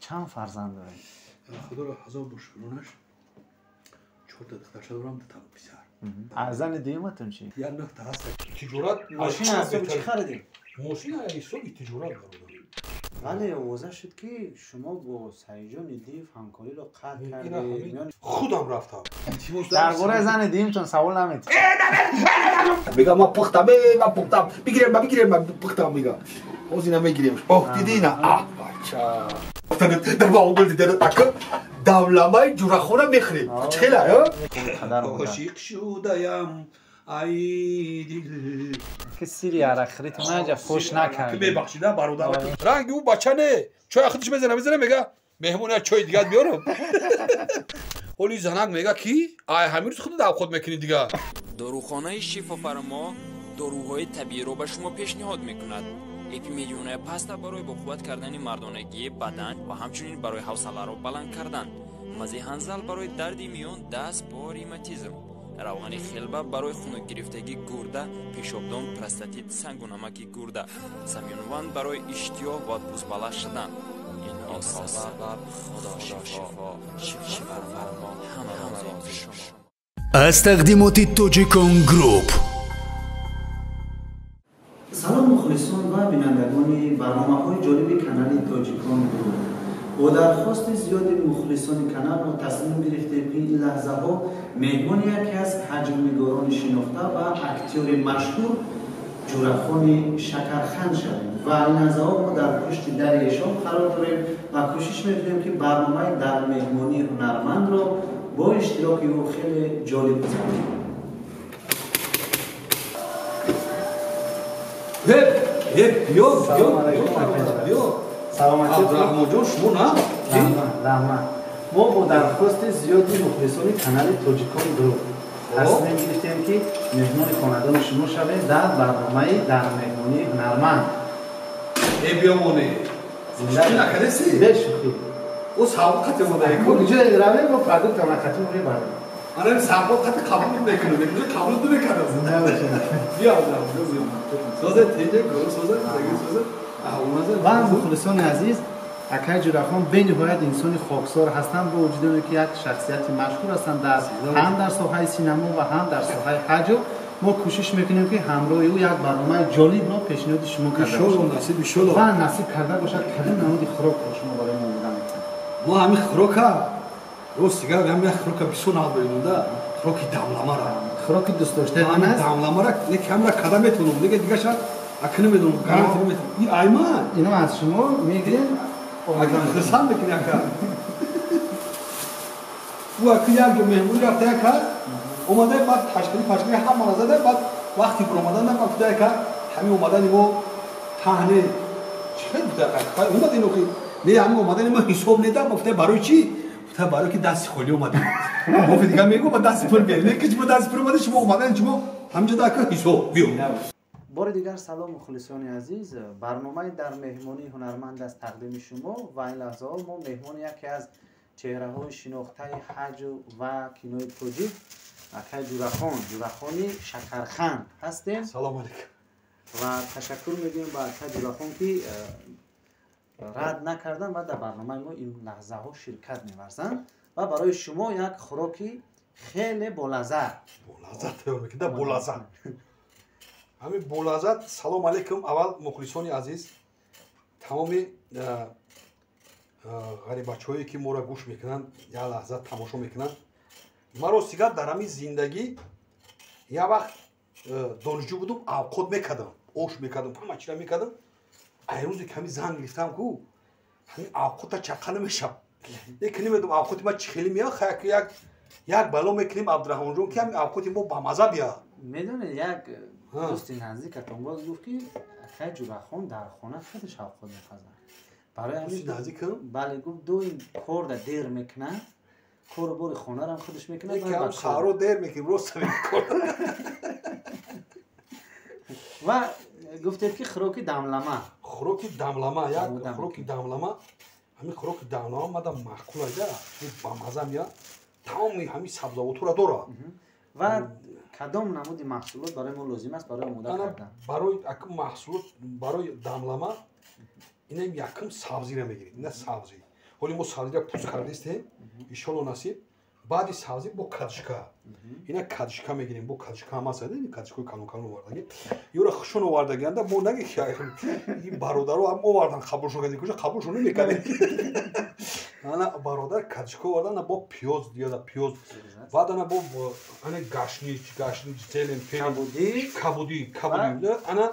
Чанд фарзанд доред? Худоро ҳазор бор шукронаш, чорта духтарча дорам, дута писар. Аз зани дуюматон чӣ? Як нӯҳта ҳаст. Тиҷорат. Мошина аз ҳисоби чӣ харидед? Мошина ҳисоби тиҷорат, бародар. Вале овоза шуд, ки шумо бо Саидҷон Идиев ҳамкориро қатъ кардед. Худам рафтам. Дар бораи зани дуюмтон савол наметиҳед. Мега, ман пухтам, ман пухтам, бигирем, ман бигирем, ман пухтам, мега. Ҳозир ина мегирем. Оҳ, диди ина? Аҳ, бача. Давламаи ҷурахона мехӯрем. Чӣ хела? Ошиқ шудаям, ай дил. Ки сири арақхӯритон аҷа фош накард. Мебахшида, бародар. Ранги ӯ бача не. Чой худаш мезана, мезана, мега, меҳмон, як чой дигар биёрам. Ҳоли занак мега, ки ай ҳамин рӯз худат авқот мекунӣ дига. Дорухонаи Шифофармо доруҳои табииро ба шумо пешниҳод мекунад. Эпимедионая паста барои боқувват кардани мардонагии бадан ва ҳамчунин барои ҳавсаларо баланд кардан. Мази ҳанзал барои дарди миён, даст, по, ревматизм. Равғани хелба барои хунукгирифтагии гурда, пешобдон, простатит, сангу намаки гурда. Самюнван барои иштиҳо ва пӯстбаланд шудан. Инҳо сабаб Худо шифо, Шифофармо, ҳама рози шумо. Аз тақдимоти Тоҷикон Груп. Салом, мухлисон ва бинандагони барномаҳои ҷолиби канали Тоҷикон Груп. Бо дархости зиёди мухлисони канал мо тасмим гирифтем, ки ин лаҳзаҳо меҳмони яке аз ҳаҷвнигорони шинохта ва актёри машҳур Ҷурахони Шакарханд шавем. Ва ин лаҳзаҳо мо дар пушти дари эшон қарор дорем ва кӯшиш мекунем, ки барномаи дар меҳмонии ҳунармандро бо иштироки ӯ хеле ҷолиб гузаронем. Биё, биё, биё. Саломатӣ. Абдурахмонҷон, шумо на? Раҳмат. Мо бо дархости зиёди мухлисони канали Тоҷикон Груп тасмим гирифтем, ки меҳмони хонадони шумо шавем дар барномаи дар меҳмонии ҳунарманд. Э, биёмоне. Шӯхӣ накардеси? Бешӯхӣ. Ӯ савол қати омода. Куҷо равем, мо продуктам накатӣ мебарем. Ана савол қати қабул мекунам, қабул намекардам. Зинда бошед. Биё, Абдурахмон, соза, теҷа, гуру соза, соза. Ва мухлисони азиз, акай Ҷурахон бениҳоят инсони хоксор ҳастанд, бо вуҷуди оне ки як шахсияти машҳур ҳастанд ҳам дар соҳаи синамо ва ҳам дар соҳаи ҳаҷв. Мо кӯшиш мекунем, ки ҳамроҳи ӯ як барномаи ҷолибро пешниҳоди шумо карда бошем ва насиб карда бошад. Кадом намуди хӯрокро шумо барои мо омода мекунед? Мо ҳамин хӯрока, рост гап, ҳамин хӯрока бисёр нағз мебинам, хӯроки дамламара. Хӯроки дӯстдоштаи ман аст. Дамламара не, камра када метавонам, дига дигаша ака намедонам, гарантия наметавонам. Ин айман. Ино аз шумо мегирем. Хурсанд мекунӣ, ака. Ӯ ака як ҷо меҳмонӣ рафта, ака омада, баъд ташкили пашкили ҳамаро зада, баъд вақти биромадан гуфта, ака, ҳамин омадани мо таҳне чӣ хел гуфта, омадем охи, не, ҳамин омадани мо ҳисоб недам. Гуфта, барои чӣ? Гуфта, барои ки дасти холӣ омадем. Мо дига мегӯ, ба дасти пур биёем, не ки шумо дасти пур омадед, шумо омадани шумо ҳаминҷо ака ҳисоб биё. Бори дигар салом, мухлисони азиз. Барномаи дар меҳмонии ҳунарманд аст тақдими шумо ва ин лаҳзаҳо мо меҳмони яке аз чеҳраҳои шинохтаи ҳаҷв ва кинои тоҷик, акай Ҷурахон, Ҷурахони Шакарханд ҳастем. Салом алейкум. Ва ташаккур мегӯем ба акай Ҷурахон, ки рад накардан ва дар барномаи мо ин лаҳзаҳо ширкат меварзанд ва барои шумо як хӯроки хеле болаззат. Болаззат тайёр мекунда, болаззат, ҳамин болаззат. Салом алейкум, аввал мухлисони азиз, тамоми ғарибачаҳое, ки моро гӯш мекунанд, як лаҳза тамошо мекунанд. Ман рости гап, дар ҳамин зиндагӣ як вақт донишҷӯ будум, авқот мекардам, ош мекардам, ҳама чира мекардам. Ай рӯзе ки ҳамин зан гирифтам ку, ҳамин авқота чақа намешав. Яке намедонам, авқоти ман чӣ хеле меяд. Як як бало мекунем, Абдураҳмонҷон, ки ҳамин авқоти мо бамаза бияд. Медонед, як дӯсти наздикатон боз гуфт, ки акай Ҷурахон дар хона худаш авқот мепазад. Барои дӯсти наздикам? Бале, гуфт, доим корда дер мекунад, кору бори хонарам худаш мекунад. Якам саҳро дер мекунем, рост. Ва гуфтед, ки хӯроки дамлама. Хӯроки дамлама, як хӯроки дамлама. Ҳамин хӯроки дамлама мада маъқул айда, бамаза меяд, тамоми ҳамин сабзавотҳоро дорад. Ва кадом намуди маҳсулот барои мо лозим аст барои омода кардан? Барои акм маҳсулот барои дамлама, инам якум сабзиро мегирем, ина сабзӣ. Ҳоли мо сабзиро пӯст кардистем, иншолло насиб. Баъди сабзӣ бо кадишка. Ина кадишка мегирем, бо кадишка ҳам аст, кадишкаи калон калон овардаги. Ёра хушон овардагианда, мо наги ин бародаро ҳам овардан, қабулшон кардем, куҷо қабулшон намекардем. Ана бародар кадишка овардан, бо пиёз диёда пиёз. Баъд ана бо ана гашнич, гашнич, зелен, пелен, кабудӣ, кабудӣ. Ана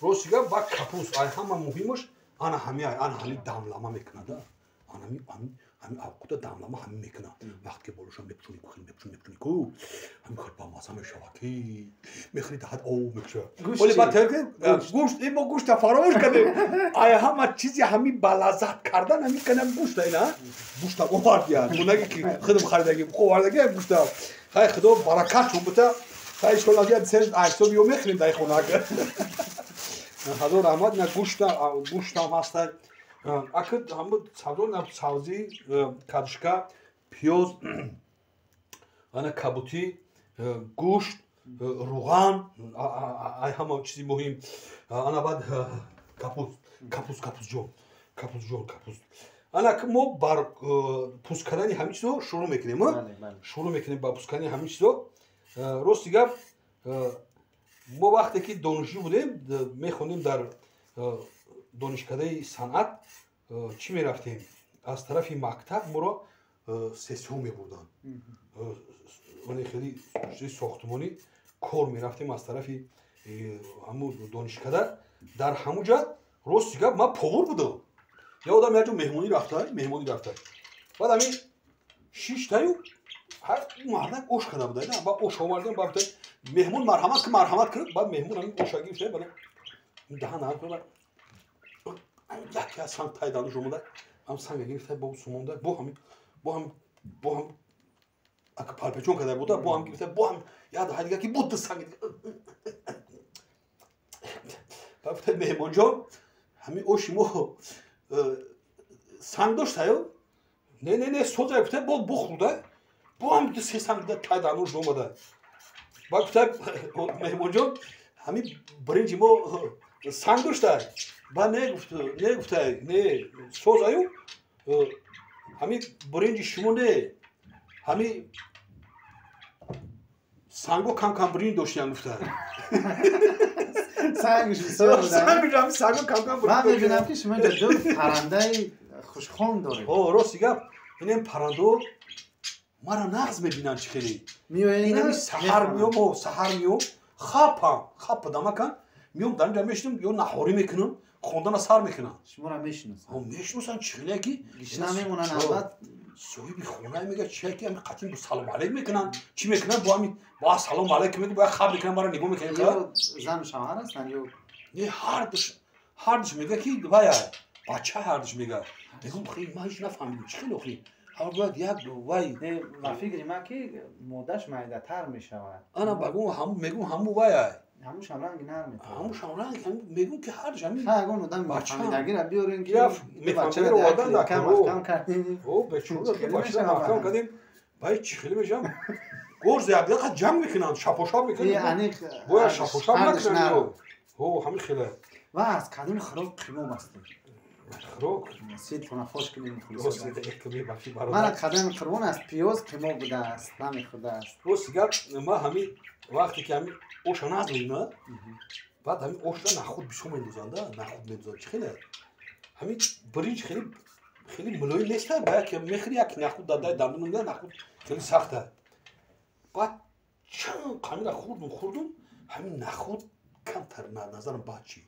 рости гап ба капус, ай ҳама муҳимаш ана ҳами ай, ана ҳами дамлама мекунад. Ана ҳами ҳами авқота дамлама ҳами мекунад. Вақте ки болошон мепӯшонӣ, хел мепӯшонӣ, мепӯшонӣ ку, ҳами хел бамаза мешавад ки мехӯри даҳат об мекушад. Оли баъд тайёр кардем, гӯшт, ин мо гӯшта фаромӯш кардем. Ай ҳама чизи ҳами балаззат кардан ҳами канам гӯшта ина. Гӯшта овардиян. Мо наги ки худам харидаги, овардаги гӯшта. Хай худо баракат шон бута. Хай иншоллоҳ я сер айсоб ё мехӯрем дар хона. Ҳазор раҳмат, на гӯшта, гӯштам ҳаста. Аки ҳама савдо на сабзӣ, кадишка, пиёз, ана кабутӣ, гӯшт, руған, ай ҳама чизи муҳим. Ана баъд капуст, капуст, капустҷон, капустҷон, капуст. Ана ки мо бар пӯст кардани ҳамин чизо шурӯъ мекунем, шурӯъ мекунем ба пӯст кардани ҳамин чизо. Рости гап, мо вақте ки донишҷӯ будем, мехондем дар донишкадаи санъат, чӣ мерафтем? Аз тарафи мактаб моро сессиҳо мебурданд. Хеле сохтмонӣ кор мерафтем аз тарафи ҳамун донишкада. Дар ҳамун ҷа рости гап ман повар будам. Я одам як ҷо меҳмонӣ рафта, меҳмонӣ рафта. Баъд ҳамин шиштаю мардак ош карда буда. Баъд ош овардем, баъд меҳмон марҳамат ки марҳамат ки, баъд меҳмон ҳамин оша гирифта, баъд даҳан ҳам яке аз санг тай дануш омада, ҳам санга гирифта, бо сумонда, бо ҳам бо ҳам бо ҳам ака парпечон карда буда, бо ҳам гирифта, бо ҳам як даҳа дига ки буд санг. Баъд гуфта меҳмонҷон, ҳамин оши мо санг доштаю? Не, не, не, соза гуфта, бо бухӯрда, бо ҳам ду се санг тай дануш омада. Баъд гуфта меҳмонҷон, ҳамин биринҷи мо санг дошта? Ба не гуфт, не гуфта, не, созаю, ҳамин биринҷи шумо не, ҳамин санго кам кам биринҷ доштиян гуфта. Сангш бисёр буда. Сангш ҳам санго кам кам биринҷ. Ман мебинам ки шумо инҷо ду паррандаи хушхон доред. О, рости гап, инем паррандо мара нағз мебинанд чӣ хеле. Инами саҳар меом, саҳар меом, хапам, хап дамакан, меом дар инҷа мешинам, ё наҳорӣ мекунам, хондана сар мекунам. Шуморо мешиносанд? Мешиносанд, чӣ хеле ки гишна мемонанд албат. Соҳиби хона мегӯяд чие ки ҳамин қатин бо салом алейк мекунанд, чӣ мекунанд, бо ҳамин бо салом алейк мегӯяд, бо хаб мекунанд, маро нигоҳ мекунанд. Ё зану шавҳар ҳастанд ё не, ҳардуш, ҳардуш мегӯяд ки вая бача ҳардуш мегӯяд. Мегӯям хеле ман ҳеҷ нафаҳмидам чӣ хеле охи. Ҳар бояд як вай не, ба фикри ман ки модаш майдатар мешавад. Ана багӯм ҳам мегӯм ҳаму вая. Ҳамушам ранги нарм метавад. Ҳамушам ранг мегӯм ки ҳардуш ҳамин. Ҳа, ягон одам мефаҳмидагиро биёрем ки мефаҳмидагиро овардан дар маҳкам кардем. О, бечора бачаро маҳкам кардем. Баъд чӣ хеле мешавам? Горз якдиқа ҷанг мекунанд, шапошап мекунанд. Бояд шапошап накунанд. О, ҳамин хеле. Ва аз кадом хӯрок қимом ҳастед? Хӯрок? Ситона фош кунем. Мана қадами қурбон аст, пиёз қимом будааст, намехӯрдааст. Рости гап, ман ҳамин вақте ки ҳамин оша назмем, баъд ҳамин ошра нахуд бисёр мендозанд, нахуд мендозанд. Чӣ хеле? Ҳамин биринҷ хеле хеле мулоим нест, ба як мехӯри як нахуд дадай дандон нахуд хеле сахта. Баъд чанд қамира хӯрдум, хӯрдум, ҳамин нахуд камтар назарам баъд чӣ?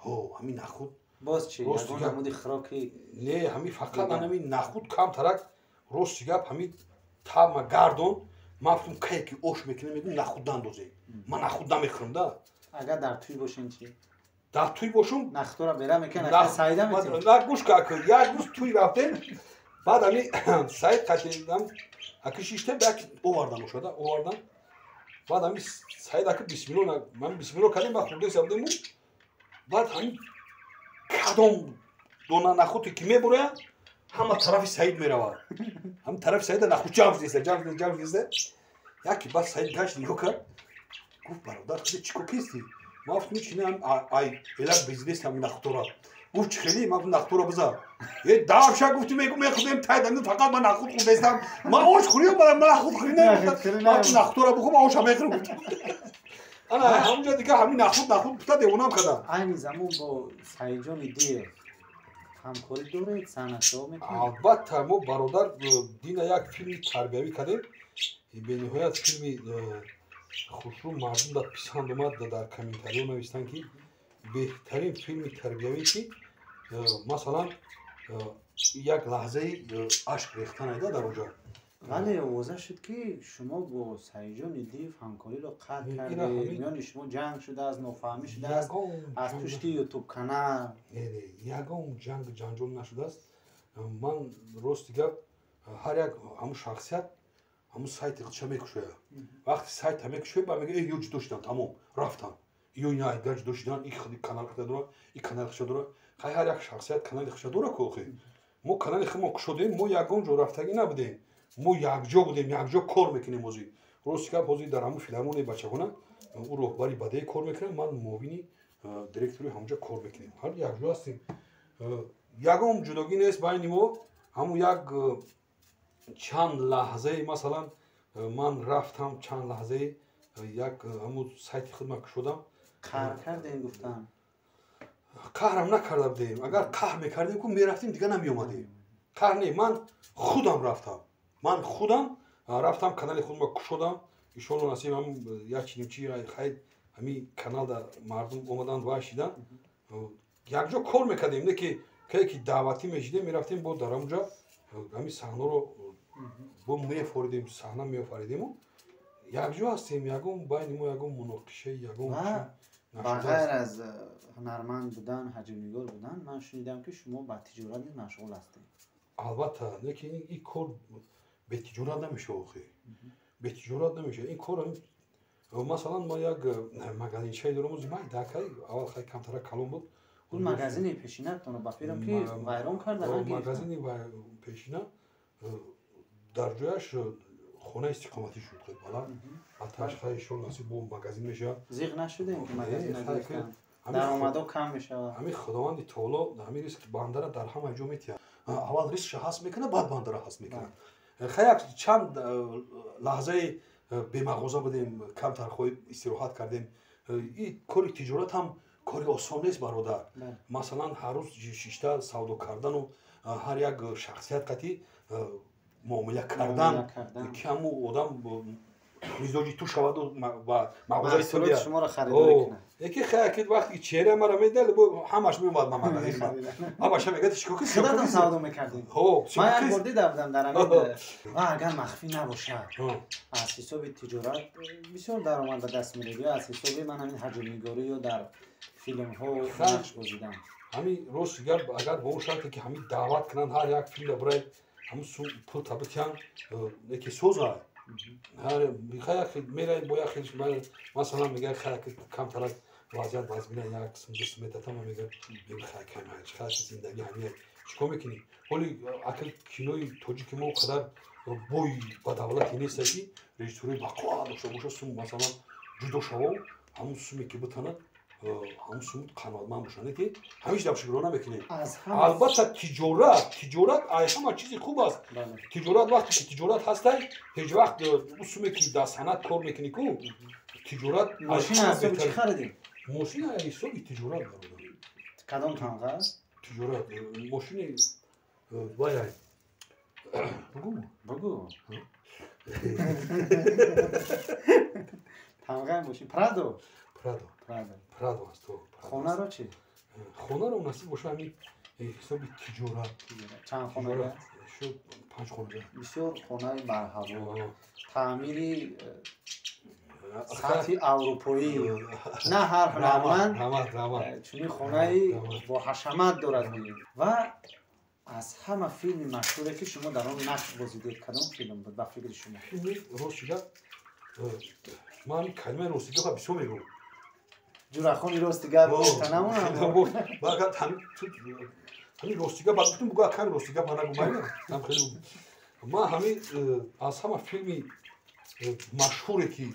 Ҳо, ҳамин нахуд. Боз чӣ? Ягон намуди хӯроки? Не, ҳамин фақат ҳамин нахуд камтарак. Рости гап, ҳамин тама гардон. Ман фикрм кае ки ош мекунем, мегӯм нахуд нандозем. Ман нахуд намехӯрам да. Агар дар тӯй бошем чӣ? Дар тӯй бошум? Нахудро бера мекунад, саида метавонад. На, гӯш ка, як рӯз тӯй рафтем, баъд ҳамин саид қатидам, аки шиштем, як овардан ошада, овардан. Баъд ҳамин саид аки бисмилло, ман бисмилло кардем, баъд хӯрда ҳисабдем. Баъд ҳамин кадом дона нахуде ки мебурояд, ҳама тарафи саид меравад. Ҳамин тарафи саида нахуд ҷамъ шудиста, ҷамъ шудиста, ҷамъ шудиста. Яке баъд саид гашт нигоҳ кард, гуфт бародар, худо чӣ кор кистӣ? Ман гуфтам чӣ не, ай элак бизнес ҳамин нахудора. Гуфт чӣ хеле? Ман нахтуро бизар. Е давша гуфти мегу мехӯрдем тай дамин фақат ман нахуд хӯрдестам. Ман ош хӯрим, ман нахуд хӯрӣ намехӯрдам. Ман нахтуро бихӯр, ман оша мехӯрам. Ана ҳамунҷо дига ҳамин нахуд нахуд пута девонам кардам. Айни замон бо Саидҷон Идиев ҳамкорӣ доред, санъатшо мекунед? Албатта, мо бародар дина як филми тарбиявӣ кардем. Бениҳоят филми хушрӯ, мардум дар писанд омад, дар комментариҳо навистанд, ки беҳтарин филми тарбиявӣ, ки масалан як лаҳзаи ашк рехтан айда дар онҷо. Вале овоза шуд, ки шумо бо Саидҷон Идиев ҳамкориро қатъ кардед, миёни шумо ҷанг шудааст, нофаҳмӣ шудааст аз пушти ютуб канал. Не, ягон ҷанг ҷанҷол нашудааст. Ман рости гап, ҳар як ҳамун шахсият ҳамун сайти худша мекушояд. Вақти сайта мекушояд, ба мега, ё ҷудо шудан, тамом рафтан, ё ина айдгар ҷудо шудан, и канал худа дорад, и канали худша дорад. Хай, ҳар як шахсият канали худша дорад ку охи. Мо канали худмо кушодем, мо ягон ҷо рафтагӣ набудем, мо якҷо будем, якҷо кор мекунем. Ҳозир рости гап, ҳозир дар ҳамун филармонияи бачагона ӯ роҳбари бадеи кор мекунад, ман муовини директори ҳамунҷо кор мекунем. Ҳар якҷо ҳастем, ягон ҷудогӣ нест байни мо. Ҳамун як чанд лаҳзаи, масалан, ман рафтам, чанд лаҳзаи як ҳамун сайти худма кушодам. Қаҳр кардем гуфтам. Қаҳрам накарда будем. Агар қаҳр мекардем ку, мерафтем, дига намеомадем. Қаҳр не, ман худам рафтам, ман худам рафтам, канали худма кушодам. Ишону насиб, ҳам як чинимчи хай ҳамин каналда мардум омаданд, вай шидан, якҷо кор мекардем. Не ки кае ки даъватӣ мешидем, мерафтем, бо дар ҳамунҷа ҳамин саҳнаро бо мефоридем, саҳна меофаридему якҷо ҳастем. Ягон байни мо ягон муноқишаи ягон Ба ғайр аз ҳунарманд будан, ҳаҷвнигор будан, ман шунидам, ки шумо ба тиҷорат низ машғул ҳастед. Албатта, не ки ин кор бетиҷорат намешава охи, бетиҷорат намешава ин кор. Масалан, ма як магазинчае дорам ози, майдакай, аввал хай камтара калон буд. Он магазини пешинатонро ба фирм ки вайрон карда? Магазини пешина дар ҷояш хонаи истиқоматӣ шуд, хеле баланд аташ. Хай, иншолло, насиб, бо магазин мешавад. Зиқ нашудем, ки магазин нагирифтан даромадо кам мешавад? Ҳамин Худованди таоло ҳамин ризқи бандара дар ҳама ҷо метиҳад. Аввал ризқша ҳаст мекунад, баъд бандара ҳаст мекунад. Хай, як чанд лаҳзаи бемағоза будем, камтар хои истироҳат кардем. И кори тиҷорат ҳам кори осон нест, бародар. Масалан, ҳар рӯз шишта савдо кардану ҳар як шахсият қатӣ муомила кардан, ки ҳамун одам мизоҷи ту шаваду ва мағозаи шуморо харидорӣ кунад. Яки хай, ки вақте ки чеҳраи маро медиҳад, ҳамаш меомад ба магазин, ҳамаша мегӯяд, чикор ки худатон савдо мекардед? Ман як бор дида будам дар ҳамин. Ва агар махфӣ набошад, аз ҳисоби тиҷорат бисёр даромад ба даст меоред ё аз ҳисоби ман ҳамин ҳаҷвнигорӣ ё дар филмҳо нақш бозидан? Ҳамин рости гап, агар ба он шарте ки ҳамин даъват кунанд, ҳар як филмда бирай, ҳамун сум пул табитиҳанд, яке соза мерай бо як масалан, мега, хай, камтарак вазъият вазмина, як қисм ду метатама, мега, хай, хай, зиндагӣ ҳамия, чикор мекунӣ? Ҳоли акл кинои тоҷики мо қадар бой ба давлате неста, ки режиссёрои бақувват дошта боша, сум масалан ҷудо шавав, ҳамун суме ки битанад, ҳамун сум қаноатманд бошанд, ки ҳамиш дам шукрона мекунем. Албатта, тиҷорат, тиҷорат ай ҳама чизи хуб аст. Тиҷорат, вақте ки тиҷорат ҳастай, ҳеҷ вақт ӯ суме ки дар санъат кор мекунӣ ку, тиҷорат. Мошина аз ҳисоби чӣ харидем? Мошина аз ҳисоби тиҷорат, бародар. Кадом тамға? Тиҷорат мошини вай бугу. Бугу, тамғаи мошин Прадо? Прадо. Прадо. Прадо аст. Хонаро чӣ? Хонаро насиб боша, ҳамин ҳисоби тиҷорат. Чанд хона? Шуд панҷ хона. Бисёр хонаи барҳаво, таъмири сатҳи аврупоӣ. На ҳар ҳунарманд чунин хонаи боҳашамат дорад. Ва аз ҳама филми машҳуре, ки шумо дар он нақш бозидед, кадом филм буд ба фикри шумо? Филми, рости гап, ман калимаи рости гапа бисёр мегӯям. Ҷурахони рости гап гуфта намонам. Ҳамин рости гап гуфтум, бугӯ, акам рости гап нагӯ, майна. Ман ҳамин аз ҳама филми машҳуре, ки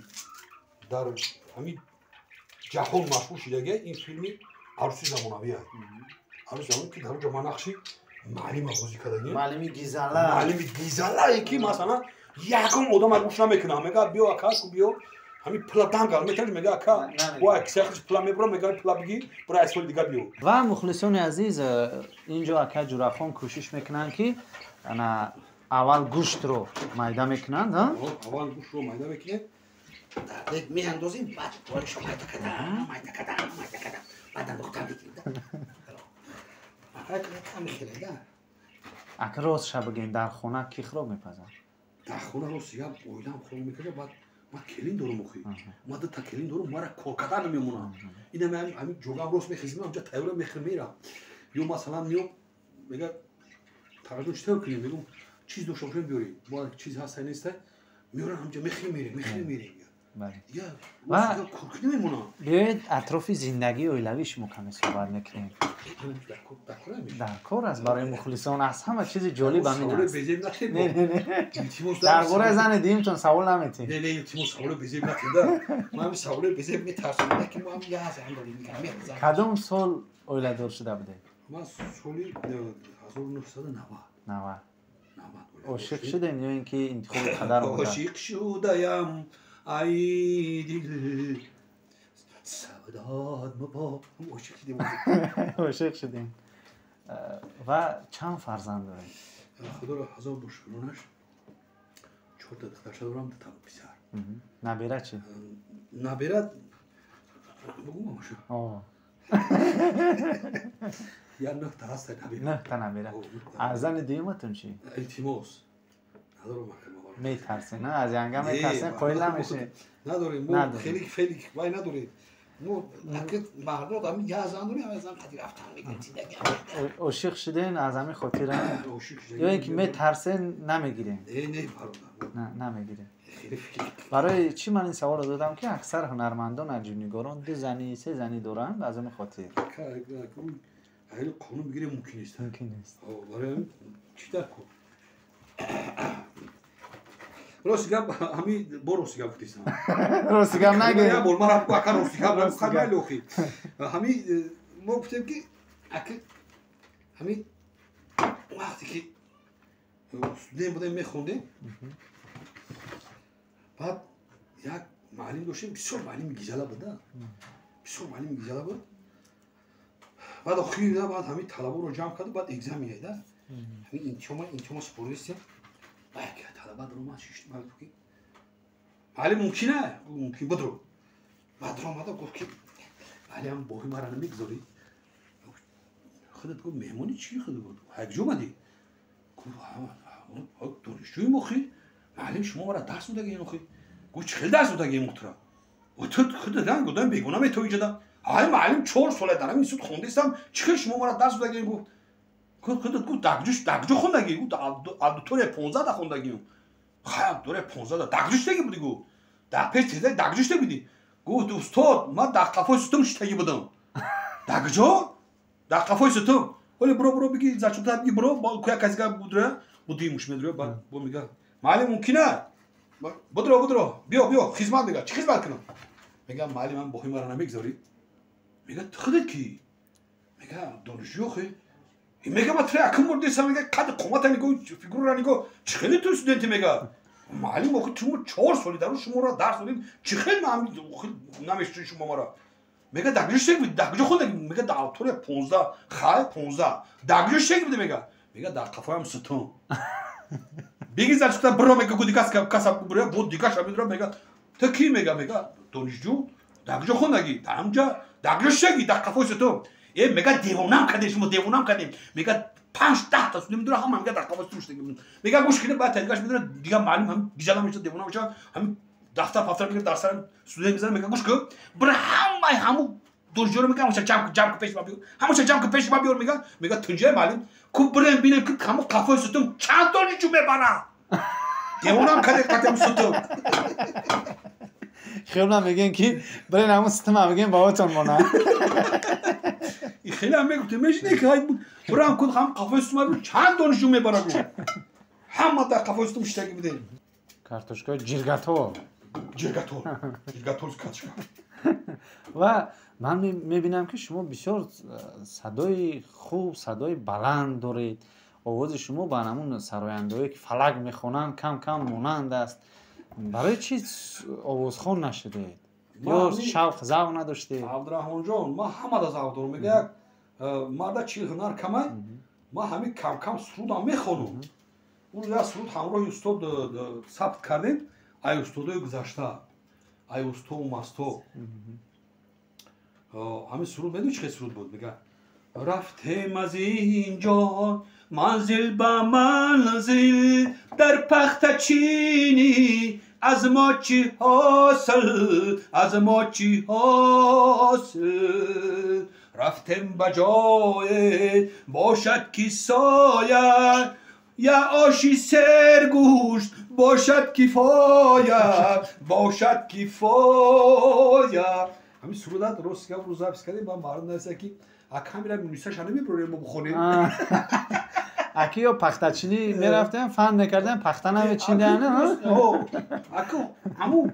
дар ҳамин ҷаҳон машҳур шудагия, ин филми Арӯси замонавӣ аст. Арӯси аввалум ки дар онҷо ман нақши муаллима бозӣ кардагим. Муаллими гизала. Муаллими гизалае ки масалан ягон одам гӯш намекунад. Мега биё ака, ку биё. Ҳамин пула дангал метавонӣ, мега ака, бо кисаи пула мебурам, мега пула бигир, бура аз соли дигар биё. Ва мухлисони азиз, инҷо ака Ҷурахон кӯшиш мекунанд ки ана аввал гӯштро майда мекунанд, ҳа? Аввал гӯштро майда мекунем. Дар меандозем, баъд болишо майда кардам, майда кардам, майда кардам. Баъд андохтам бигирем. Ака рост ша бигем, дар хона кӣ хӯрок мепазад? Дар хона рост гап оилаам хӯрок мекарда, баъд ман келин дорум охи. Ман дута келин дорум, мара кор кардан намемонам. Ина ҳамин ҷогам рост мехезим, ҳамҷа тайёра мехӯрам мерам. Ё масалан меём, мега Тағаҷон чӣ тайёр кунем? Мегӯм чиз дошта бошем биёрем. Бояд чиз ҳаста неста, меёрам ҳамҷа мехӯрем мерем, мехӯрем мерем. Биёед атрофи зиндагии оилавии шумо каме суҳбат мекунем. Дар кор аст барои мухлисон аз ҳама чизи ҷолиб ҳамин аст. Дар бораи зани дуюмтон савол наметем. Кадом сол оиладор шуда будед? Ман соли 1990. 90. Ошиқ шудем ё ин ки интихоби қадар буда? Ошиқ шудаям ай дил савдод мабод. Ошиқ шудем. Ошиқ шудем. Ва чанд фарзанд доред? Худоро ҳазор бор шукронаш, чорта духтарча дорам, дута писар. Набера чӣ? Набера бугум амашу. Я нӯҳта ҳаста набера. Нӯҳта набера. Аз зани дуюматон чӣ? Илтимос. Надорам ака. Метарсен, аз янга метарсен, қоил намешед. Надорем, мо хеле хеле вай надорем. Мо мардум ҳамин я зан дорем, ҳамин зан қади рафтан мегирем зиндагӣ. Ошиқ шуден аз ҳамин хотира? Ошиқ шудем. Ё ин ки метарсен намегирем? Не, не, бародар. На, намегирем. Барои чӣ ман ин саволро додам ки аксар ҳунармандон, аҷибнигорон ду зани, се зани доранд аз ҳамин хотир. Агар қонун бигирем мумкин нест. Мумкин нест. Барои ҳамин чӣ дар кор? Рости гап ҳамин бо рости гап гуфтистам. Рости гап нагӯед. Я бор ман ака рости гап нагуфтам, майли охи. Ҳамин мо гуфтем ки ака ҳамин вақте ки студент будем мехондем, баъд як муаллим доштем, бисёр муаллими гизала буд, бисёр муаллими гизала буд. Баъд охир баъд ҳамин талаборо ҷамъ карду баъд экзамен яда. Ҳамин имтиҳома супоридистем. Як талаба даромад, шишт, ман гуфт ки муаллим мумкин а? Мумкин бидро. Баъд даромада гуфт ки муаллим боҳи мара намегузорӣ? Худат гуфт меҳмони чӣ худат гуфт? Ҳай куҷо омадӣ? Гуфт донишҷӯем охи. Муаллим шумо мара дарс додагиен охи. Гуфт чӣ хел дарс додагием муҳтарам? Ту худат гуфтам бегуна метавӣ иҷода. Ҳай муаллим 4 сола дар ҳамин институт хондистам, чӣ хел шумо мара дарс додагиен гуфт. Худат гуфт дар куҷо хондагӣ? Гуфт аудитория 15 да хондагием. Хай аудитория 15 да дар куҷо шиштагӣ будӣ гуфт? Дар пеш теза дар куҷо шиштагӣ будӣ? Гуфт устод ман дар қафои сутум шиштагӣ будам. Дар куҷо? Дар қафои сутум. Ҳоле биро биро биги зачута биги биро куя касига будра будимуш медро баъд бо мега муаллим мумкин а? Будро будро биё биё хизмат мега чӣ хизмат кунам? Мега муаллим ман боҳи мара намегузорӣ? Мега ту худат кӣ? Мега донишҷӯ охи. Мега ма туро якум бор дидам, мега қади қомата нигоҳ, фигурара нигоҳ, чӣ хеле ту студенти мега? Муаллим охи шумо 4 соли дару шуморо дарс додем, чӣ хел намешиносед шумо мара? Мега дар куҷо шиштагӣ будӣ? Дар куҷо хондагӣ? Мега дар аудитория 15, хай 15. Дар куҷо шиштагӣ будӣ мега? Мега дар қафоям сутун. Биги зачута биро мега гу дигас каса биро бо дигаша медура мега ту кӣ мега? Мега донишҷӯ. Дар куҷо хондагӣ? Дар ҳамҷа. Дар куҷо шиштагӣ? Дар қафои сутун. Э мега девонам кардем шумо девонам кардем. Мега 5-10 та студент медура ҳама мега дар қафои сутун шиштагӣ. Мега гӯш кунед баъд тадигаш медура дига муаллим ҳам гижала мешавад девона мешавад ҳамин дафтар пафтар мегирад дар сарам студент мезанад мега гӯш кун бира ҳамаи ҳаму донишҷӯро мега ҳамаша ҷамъ кун пеши ман биёр ҳамаша ҷамъ кун пеши ман биёр мега мега тунҷай муаллим ку бирем бинем ки ҳаму қафои сутун чанд донишҷӯ мебарад. Девонам кардем қатъиам сутун. Хеле мегӯем ки бирен ҳамун сутума мегӯем баҳотон монад. Хеле ҳам мегуфтем мешине ки ҳай бирам кун ҳам қафои сутума чанд донишҷӯ мебарад гуфт. Ҳама дар қафои сутун шиштагӣ будем. Картошкаи ҷиргатор. Ҷиргатор. Ҷиргатор качка. Ва Ман мебинам, ки шумо бисёр садои хуб, садои баланд доред. Овози шумо ба ҳамун сарояндаҳое, ки фалак мехонанд, кам кам монанд аст. Барои чӣ овозхон нашудед? Ё шавқ, завқ надоштед? Абдураҳмонҷон, ман ҳамада завқ дорам. Мега, як марда чил ҳунар камай, ман ҳамин камкам сурудам мехонам. Он як суруд ҳамроҳи устод сабт кардем, ай устодои гузашта, ай устову масто. Ҳамин суруд медонӣ чӣ хел суруд буд? Мега, рафтем аз ин ҷо манзил ба манзил, дар пахтачинӣ аз мо чӣ ҳосил, аз мо чӣ ҳосил. Рафтем ба ҷое бошад ки соя, я оши сергӯшт бошад кифоя, бошад кифоя. Ҳамин сурудат рост гап рӯз запись кардем, ба мардум нависта, ки акамира минусаша намебурем, мо бихонем. Аки ё пахтачинӣ мерафтем, фан мекардем, пахта намечиндем. Аку ҳамун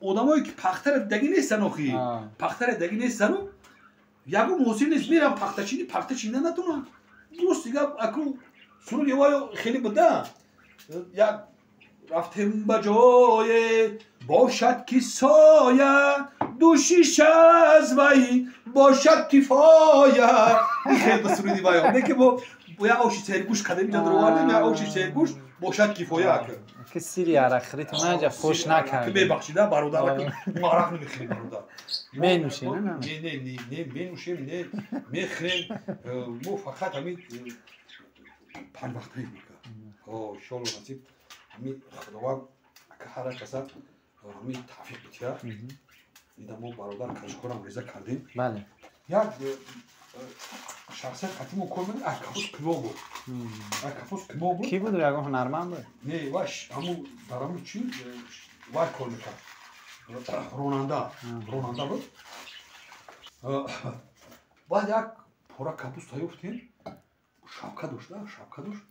одамое ки пахтара дидагӣ нестан, охи пахтара дидагӣ нестану, ягон ҳосил нест, мерам пахтачинӣ, пахта чинда натонам. Дурусти гап, аку суруд ёваё хеле буда. Як рафтем ба ҷое бошад ки соя, дӯшиш аз вай бошад кифоя. Хел ба суруди вайо не ки мо як оши сергӯш кардем, инҷа даровардем, як оши сергӯш бошад кифоя. Ки сири арақхӯритон аҷа фош накард. Мебахшида, бародар, мо арақ намехӯрем, бародар. Менӯшем? Не, не, не менӯшем, не мехӯрем. Мо фақат ҳамин панҷвақтаи мека. Иншоалло, насиб, ҳамин Худованд ҳар як каса ҳамин тавфиқ битиҳад. Ида мо, бародар, кашкорам реза кардем. Бале. Як шахсият қатимо кор мекард, Акафус Қимо буд. Акафус Қимо буд. Кӣ буд? Ягон ҳунарманд буд? Не, вай ҳамун дар ҳамун чи вай кор мекард, ронанда, ронанда буд. Баъд як пора капуста ёфтем, шапка дошт, шапка дошт.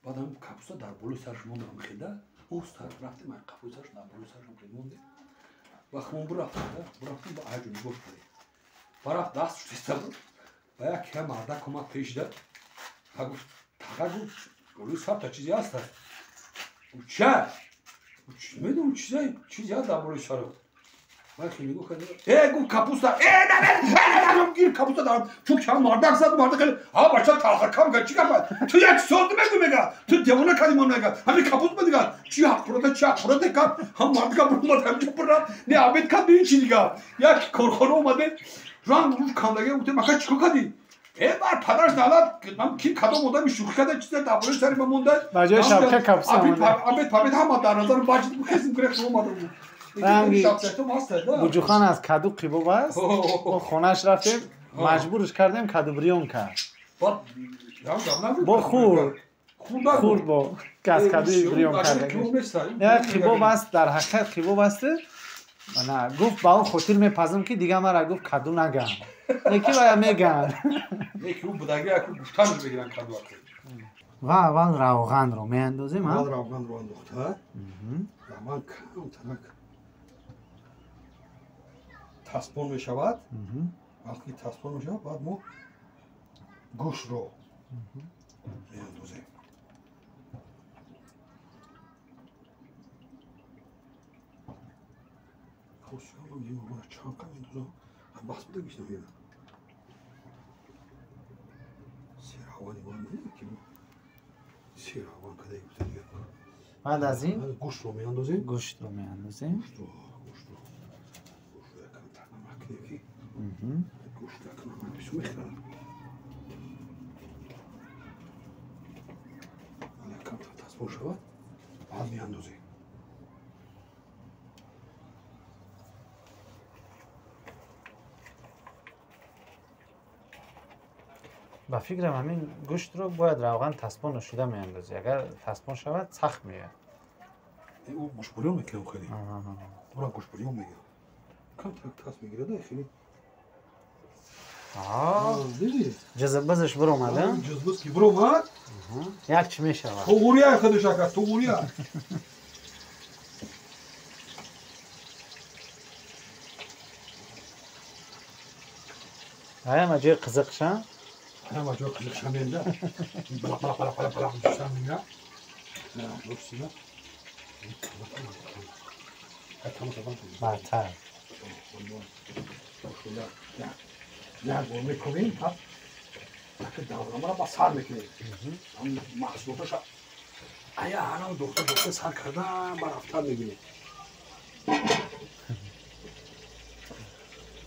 Баъд ҳамин капуста дар болои сараш мондам, хелда оста рафтем, ай қафои сараш, дар болои сараш хел мондем. Вақт мо бурафтем, бурафтем, ба айҷо нигоҳ кардем, барафт, даст шуста буд. Ба як ка мардак омад пешда, та гуфт, тага, гуфт, болои сарта чизе ҳаста. Ча медонам, чизе ҳаст дар болои сарат. Вай хел нигоҳ кард, э, гуфт, капуста. Э, гир капуста дарам чун кам мардак зад. Мардак хеле, а бача, талхакам га, чӣ гап, ту як соат мегӯ, мега, ту девона кардӣ ман, мега, ҳамин капуст ба дига, чӣ ҳаққурата, чӣ ҳаққурате кард. Ҳам мардака буромад, ҳамҷо бура, не обед кард, не чи дига. Як корхона омаде, ранг руш кандага, гуфтем, ака, чӣ кор кардӣ? Э, бар падараш налат, ки кадом одами шӯхӣ карда, чизе дар болои сари ма монда. Ба ҷои шапка капуста. Обед пабед ҳама дар назар бачид, хезим, гирехт, омада буд. Ранги буҷухан аз каду қибоб аст. Мо хонааш рафтем, маҷбурш кардем, каду бирён кард, бо хӯрд, хӯрд, бо аз кадуи бирён карда қибоб аст. Дар ҳақиқат қибоб аст. Гуфт, ба он хотир мепазам, ки дига мара, гуфт, каду нагам. Неки вая меган. Ва аввал равғанро меандозем. Равғанро андохта, равған камтарак таспон мешавад. Вақте ки таспон мешавад, баъд мо гӯштро меандозем. Чанқа меандозам, бас буда гишна. Серавани ки сераван кадай гуфта дига. Баъд аз ин гӯштро меандозем. Гӯштро меандозем. Гӯштро намак ки гӯшт намак бисёр мехӯрад. Камтар таспон шавад, баъд меандозем. Ба фикрам, ҳамин гӯштро бояд равған таспон шуда меандозӣ. Агар таспон шавад, сахт меояд. Ӯ гӯшбурён мекунам, хеле ура гӯшбурён мегирам, камтар тас мегирад хеле. Ҷазбазаш биромад. Ҷазбаз ки биромад, як чӣ мешавад. Туғурия худаш, ака, туғурия. Ҳама ҷои қизиқша? Ҳама ҷои қизиқша менда. Бала бала бала бала бала ҷӯшан менга. Рӯсина. Бартар. Як бор мекунем, ҳа даврамаро ба сар мекунем. Маҳсулоташа ая ҳанам дохта дохта сар кардан ба рафтан мегирем.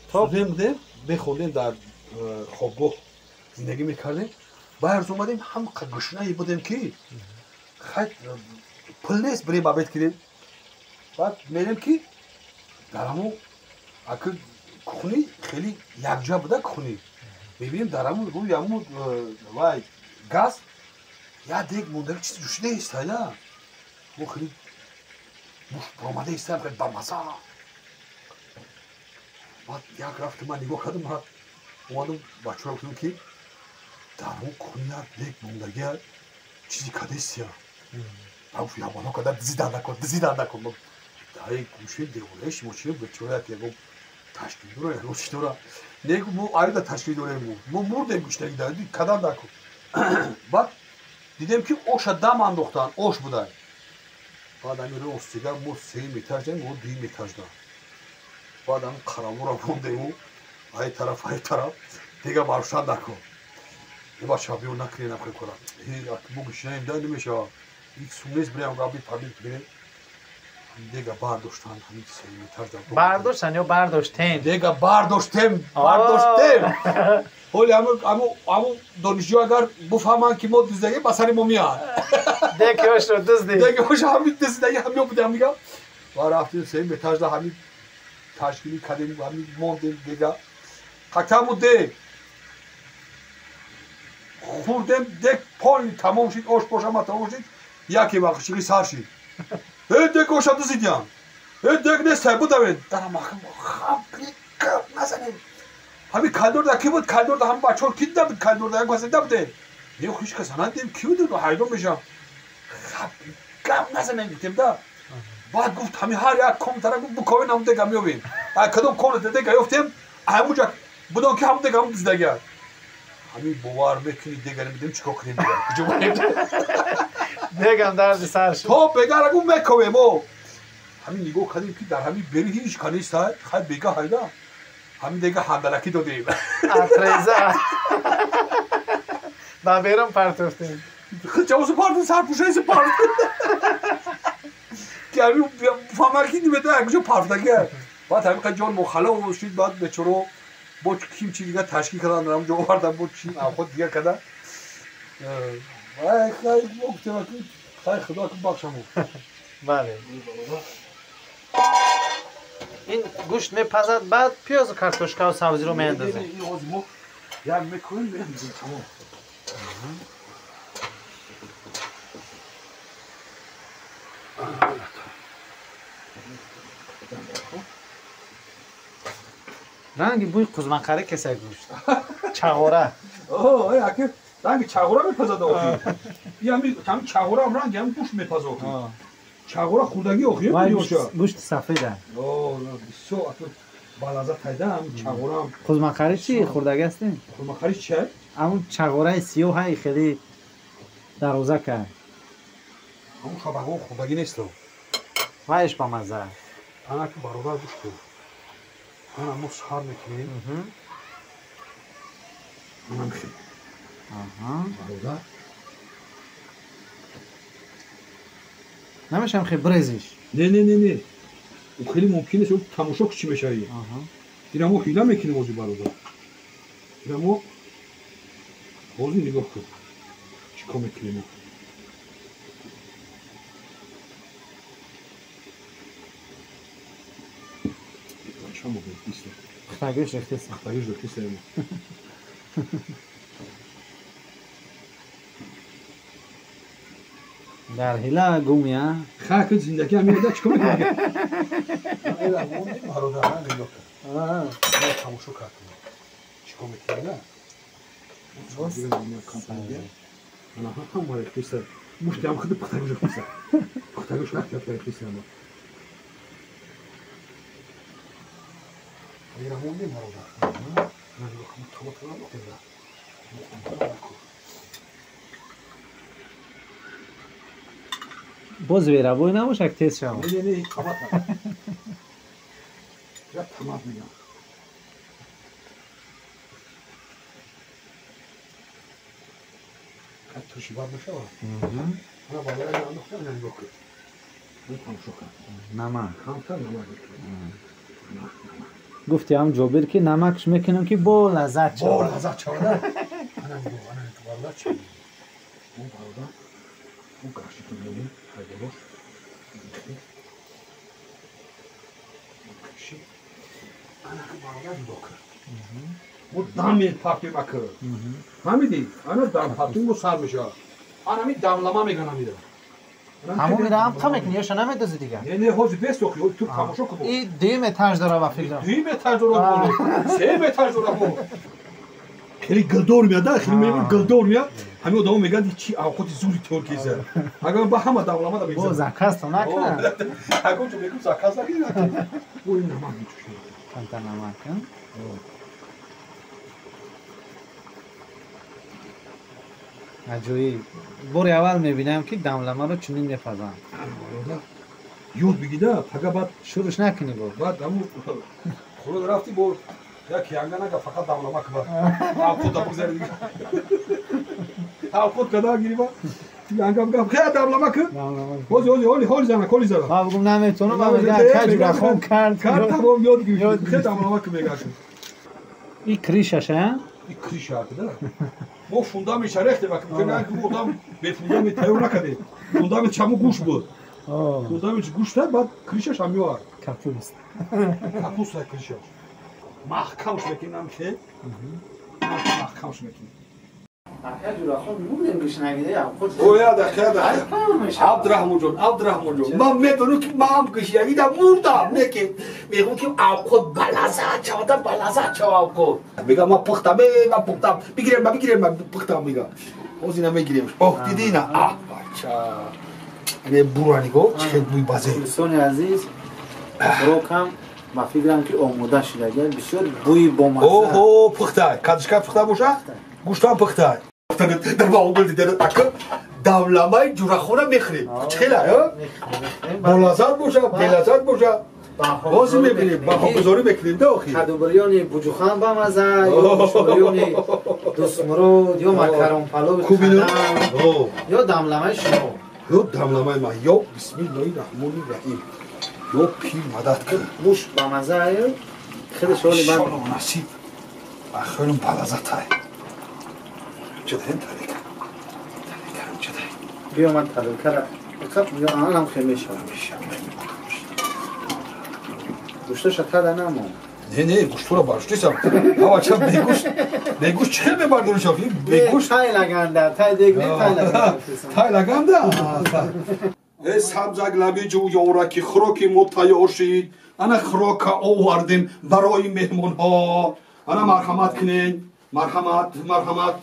Студент будем, мехондем дар хобгоҳ зиндагӣ мекардем. Баъд омадем ҳам гушнае будем ки хай пул нест бирем обед кунем. Баъд мерем ки дар ҳамон аки кухни хеле якҷоя буда кухни. Мебинем дар ҳамон рӯи ҳамон вай газ як дег мондаги чизи ҷӯшида истая. Мо хеле муш баромада истаям хеле бамаза. Баъд як рафтем ман нигоҳ кардам, ман омадам бачаҳоро гуфтам ки дар ҳамон кухни як дег мондаги чизи кадестия. Баъд гуфт ябано када дизидан накун, дизидан накун. Даи гӯшаи девораи шумо чи бечора як ягон ташкил дора, ягон чи дора. Не мо айда ташкил дорем, мо мурдем гӯшнаги да кадан накун. Баъд дидем ки оша дам андохтан, ош будай. Баъд ҳамин ростига мо сеюм этаж дем, мо дуюм этаж да. Баъд ҳамин қарамора мондему ай тараф, ай тараф, дега барушан накун. Е бача биё накунем нахе кора. Мо гӯшнаем да намешава. Ҳеҷ сум нест бирем габит пабит бирем. Дега бардоштан ҳамин сеюм этаж да. Бардоштан ё бардоштем? Дега бардоштем, бардоштем. Ҳоли ҳамун донишҷӯ агар буфаҳманд ки мо дуздагем, ба сари мо меянд. Деги ошро дуздем. Деги ош ҳамин дуздагӣ ҳамин будем мигам. Ва рафтем сеюм этаж да ҳамин ташкилӣ кардем, ҳамин мондем дега. Қатаму дег. Хӯрдем, дег полни тамом шид, ош бош ҳама тамом шид. Яке вақт шиғи сар шид. Э дег оша дузидям. Э дег нестай будавед. Дарам хам гап назанем. Ҳамин калдорда ки буд? Калдорда ҳамин бачаҳо ки дида буд? Калдорда як касе дида будем. Не, ҳеҷ кас надидем, ки буд? Ҳайрон мешавам. Хап гап назанем гуфтем да. Баъд гуфт ҳамин ҳар як комнатара гуфт буковен ҳамун дега меёбем. Кадом комната дега ёфтем, ҳамунҷа будон ки ҳамун дега ҳамун дуздагия. Ҳамин бовар мекунӣ дега намедонем чӣ кор кунем дига. Куҷо барем? Дегам дарди сар шуд. То бегара гуфт мековем о. Ҳамин нигоҳ кардем ки дар ҳамин бери ҳеҷ ка нест, хай бега ҳайда. Ҳамин дега ҳандалакӣ додем. Атреза. Ба берун партофтем. Ҷавозу партофтем, сарпӯшаиси партофтем. Ки ҳамин фаҳмад ки намедонам як куҷо партофтагия. Баъд ҳамин қад ҷон мохалов шуд, баъд бечоро бо ким чи дига ташкил кардан, дар ҳамон ҷо овардан, бо чи авқот дига кардан. Вай хай мо гуфтем хай худо ки бахшамон. Бале. Ин гӯшт мепазад, баъд пиёзу картошкаву сабзиро меандозем. Ин ҳозир мо як мекунем, меандозем тамом. Ранги бӯи қузмақарӣ кеса гӯшт. Чағора. Аки ранги чағора мепазад охи. Ҳамин чағораам ранги ҳамин гӯшт мепазад охи. Чағора хӯрдагӣ охи ёша. Гӯшти сафеда. Бисёр аки балаззат пайда ҳамин чағораам. Қузмақарӣ чи хӯрдагӣ ҳастем? Қузмақарӣ чи? Ҳамун чағораи сиёҳ ҳай хеле дароза кард. Ҳамун шабаҳо хӯрдагӣ нест. Вайш бамазза. Ана ки бародар гӯш кун. Ана мо сар мекунем. Ана мехел. Бародар. Намешам хел брезиш. Не, не, не, не. Ӯ хеле мумкин нест, ӯ тамошо чӣ мешавӣ. Ина мо ҳила мекунем ҳозир бародар. Ина мо ҳозир нигоҳ кун. Чӣ кор мекунем? Пухтагиш рехтеса. Пухтагиш рехтеса. Дар ҳила гум я? Ха, ки зиндагӣ ҳамин да чӣ кор мекунӣ? Ила мондем бародар, нигоҳ кун. Тамошо кардем. Чӣ кор мекунӣ да? Ана ҳама рехтеса. Мушти ҳам худи пухтагиш рехтеса. Пухтагиш рехтеса. Ира мондем бародар. Боз верабой набошад, тез шавад. Не, не, қабат. Я тамат мегам. Турши бад мешавад. Ана балара андохтам, ина нигоҳ кун. Ин тамошо кун. Намак. Камтар намак мекунем. Гуфти ҳам Ҷобир ки намакш мекунам ки бо лаззат шавад. Бо лаззат шавад. Ана нигоҳ, ана бародар чи? Он бародар, он гашти ки мебинем, ҳайдолош. Каши. Ана бародар нигоҳ кун. Мо дам мепартем ака. Фаҳмидӣ? Ана дам партем, бо сар мешавад. Ана ми дамлама меган амира. Ҳамон мира ҳам қа мекунӣ ё ша намедозӣ дигар? Не, не, ҳозир бес охи, ту тамошо кун. И дуюм этаж дора ба фикрам. Дуюм этаж дора боло. Сеюм этаж дора бо. Хеле гилдор меяд, хеле мебинӣ гилдор меяд. Ҳамин одамо мегӯянд чи авқоти зури тёр кеза. Агар ба ҳама дамлама да мегзарад. Бо заказ то накунад. Агар чо мегӯм заказ накунад. Бо ин намак мечушем. Камтар намак, а? Аҷоиб. Бори аввал мебинам ки дамламаро чунин мепазанд. Ёд бигида, пага баъд шурӯш накунӣ бо. Баъд ҳамун хурод рафтӣ бо як янга нага фақат дамлама кба. Авқот бигзари дига. Авқот када гириба. Янга бигам, хе дамлама ку. Ҳози ҳози ҳоли ҳоли зана, ҳоли зана. Ман бигум наметавонам, ман мегам каҷ рахон кард. Кард тамом ёд гирифт. Хе дамлама ку мегаш. И кришаш, а? И криша да. Мо фундаментша рехтем, ки одам бе фундамент тайёр накардем. Фундамент чаму гӯш буд. Фундамент гӯшта, баъд кришаш ҳам меовард. Капуст. Капуста кришаш. Маҳкамш мекунем хел. Маҳкамш мекунем. Ака Ҷурахон мурдем гушнагида авқот. Оя да. Абдурахмонҷон, Абдурахмонҷон. Ман медонам ки ман гушнагида мурдам, не ки мегӯм ки авқот балаззат шавад, балаззат шавад авқот. Мегам ман пухтам, ман пухтам. Бигирем, ман бигирем, ман пухтам мегам. Ҳозир ина мегирем. Оҳ, дидӣ ина? Аҳ, бача. Ане бура нигоҳ, чӣ хел бӯи базе. Дӯстони азиз, хӯрокам ба фикрам ки омода шудагиа, бисёр бӯи бомазза. Оҳо, пухта. Кадишка пухта боша? Гӯштам пухта. Дар бағул дида ака давламаи ҷурахона мехӯрем. Чӣ хела, болаззат боша, белаззат боша. Ҳозир мебинем, баҳогузорӣ мекунем да охир. Кадубирёни буҷухан бамаза, ё гӯштбирёни дӯстмурод, ё макарон палови қадам, ё дамламаи шумо. Ё дамламаи ман, ё бисмиллоҳи раҳмони раҳим. Ё пир мадад кун. Гӯшт бамаза хеле шоли ман. Иншоллоҳ насиб. Хеле балаззатай. Чадаем тарика. Тарикарам чадаем. Биё ман тарикара. Фақат биё анам хел мешавад. Гӯшташа тада намон. Не, не, гӯштура барштисам. Ҳава ча бегӯшт. Бегӯшт чӣ хел мебардориш охи? Бегӯшт тай лаганда, тай дег не тай лаганда. Тай лаганда? Э сабзак лаби ҷӯёра ки хӯроки мо тайёр шид. Ана хӯрока овардем барои меҳмонҳо. Ана марҳамат кунед. Марҳамат, марҳамат.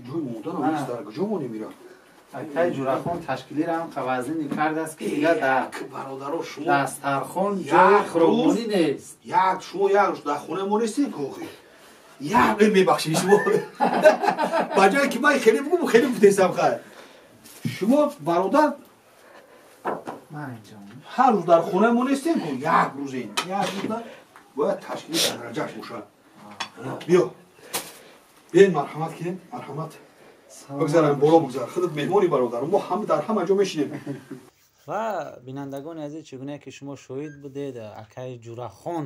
Ҷои монданам нест, дар куҷо монем ира? Акай Ҷурахон ташкилиро ҳам қавазинӣ кардааст ки дигар дар бародаро шумо дастархон ҷои хӯрокмонӣ нест. Як шумо як рӯз дар хонаи мо нестед ки охир. Як мебахшед шумо. Ба ҷое ки ман хеле бигӯм, хеле гуфтестам хайр. Шумо бародар ҳар рӯз дар хонаи мо нестем ку як рӯзен. Як рӯзда бояд ташкили дар дараҷааш бошад. Биё. Биёед марҳамат кунед, марҳамат. Бигзарам, боло бигзар. Худат меҳмони бародар. Мо ҳам дар ҳама ҷо мешинем. Ва бинандагони азиз, чӣ гуна ки шумо шоҳид будед, акаи Ҷурахон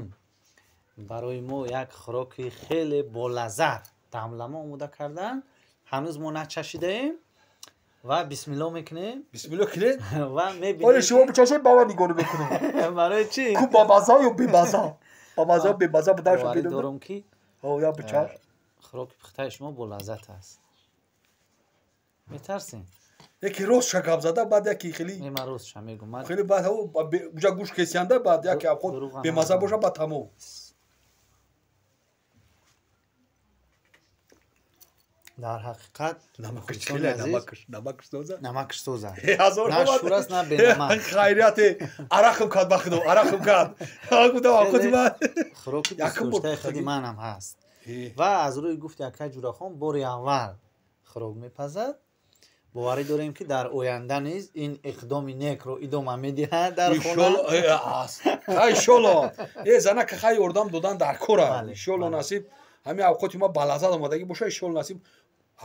барои мо як хӯроки хеле болаззат дамлама омода карданд. Ҳанӯз мо начашидаем ва бисмилло мекунем. Бисмилло кунед? Ва мебинем. Оли шумо бичашед, ба ман нигоҳ мекунем. Барои чӣ? Ку бамаза ё бемаза? Бамаза, бемаза буданашо Боварӣ бидонам. дорам ки О, я бичаш. хӯроки пухтаи шумо болаззат аст. Метарсем? Яке ростша гап зада, баъд яке хеле Не, ман ростша мегӯм. Ман хеле баъд ҳаво уҷа гӯш кесиянда, баъд яке авқот бемаза боша, баъд тамом. Дар ҳақиқат намакаш хеле, намакаш, намакаш соза. Намакаш соза. Ҳазор На шур аст, на бенамак. Хайрияте, арақам кард ба худо, арақам кард. Гуфтам авқоти ман. Хӯроки Якум бор дӯстдоштаи худи пухтагӣ. манам ҳаст. Ва аз рӯи гуфти акай Ҷурахон бори аввал хӯрок мепазад. Боварӣ дорем, ки дар оянда низ ин иқдоми некро идома медиҳад дар хона. Иншолло, занака хай ёрдам додан дар кора. Иншолло, насиб, ҳамин авқоти ма ба лаззат омадагӣ боша, иншолло, насиб,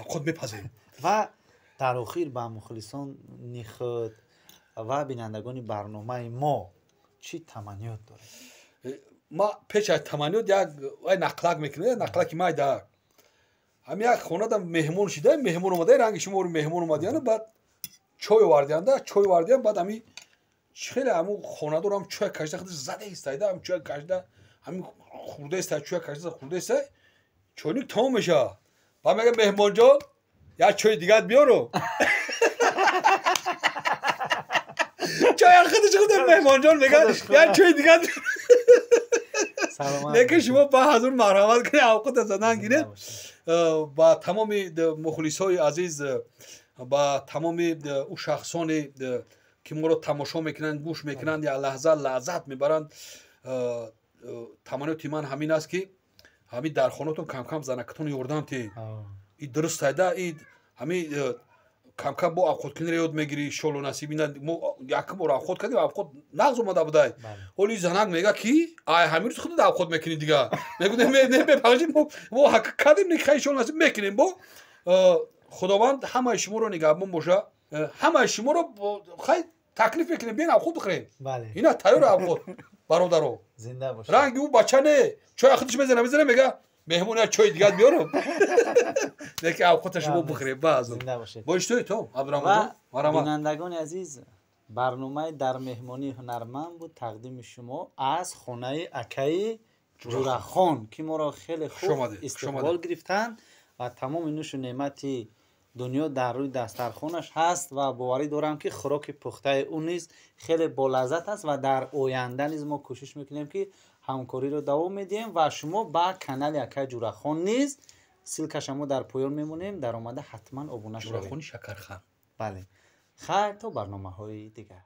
авқот мепазем. Ва дар охир ба мухлисони худ ва бинандагони барномаи мо чӣ таманниёт доред? Ма пеш аз таманниёт як нақлак мекунам, нақлаки майда. Ҳами як хонада меҳмон шида, меҳмон омада, ранги шумо меҳмон омадияну баъд чой овардиянда, чой овардиян. Баъд ҳами хеле ҳамун хонадор ҳам чой кашида, худаш зада истайда, ҳам чой кашида, ҳамин хурда истай, чой кашида хурда истай, чойник тамом мешавад. Баъд мега: «Меҳмонҷон, як чои дигар биёру». Чой худаш худ меҳмонҷон мега: «Як чои дигар». Лекин шумо ба ҳазур марҳамат кунед, авқота задан гиред. Ба тамоми мухлисҳои азиз, ба тамоми ӯ шахсоне, ки моро тамошо мекунанд, гӯш мекунанд, як лаҳза лаззат мебаранд, таманниёти ман ҳамин аст, ки ҳамин дар хонатон камкам занакатон ёрдам тиҳед. И дуруст айда, и ҳамин камкам бо авқоткуниро ёд мегирӣ, иншолло, насиб. Ина мо якум бор авқот кардем, авқот нағз омада будай. Ҳоли занак мега, ки ай ҳамин рӯз худат авқот мекунӣ дига. Мегӯ: «Мебахшед, мо кардем, хай, иншолло, насиб, мекунем». Бо Худованд ҳамаи шуморо нигаҳбон боша. Ҳамаи шуморо хай таклиф мекунем, биен, авқот бихӯрем. Ина тайёр авқот, бародаро. Ранги ӯ бача не, чой худаш мезана, мезана, мега: «Меҳмон, як чои дигар биёрам». Лекин авқота шумо бихӯрем баъзо бо иштои то Абдураҳмонҷон. Бинандагони азиз, барномаи «Дар меҳмонии ҳунарманд» буд, тақдими шумо аз хонаи акаи Ҷурахон, ки моро хеле хуб истиқбол гирифтанд ва тамоми нӯшу неъмати дунё дар рӯи дастархонаш ҳаст. Ва боварӣ дорам, ки хӯроки пухтаи ӯ низ хеле болаззат аст. Ва дар оянда низ мо кӯшиш мекунем, ки ҳамкориро давом медиҳем. Ва шумо ба канали акаи Ҷурахон низ, ссылка ша мо дар поён мемонем, даромада ҳатман обуна шавед. Ҷурахони Шакархан. Бале, хайр, то барномаҳои дигар.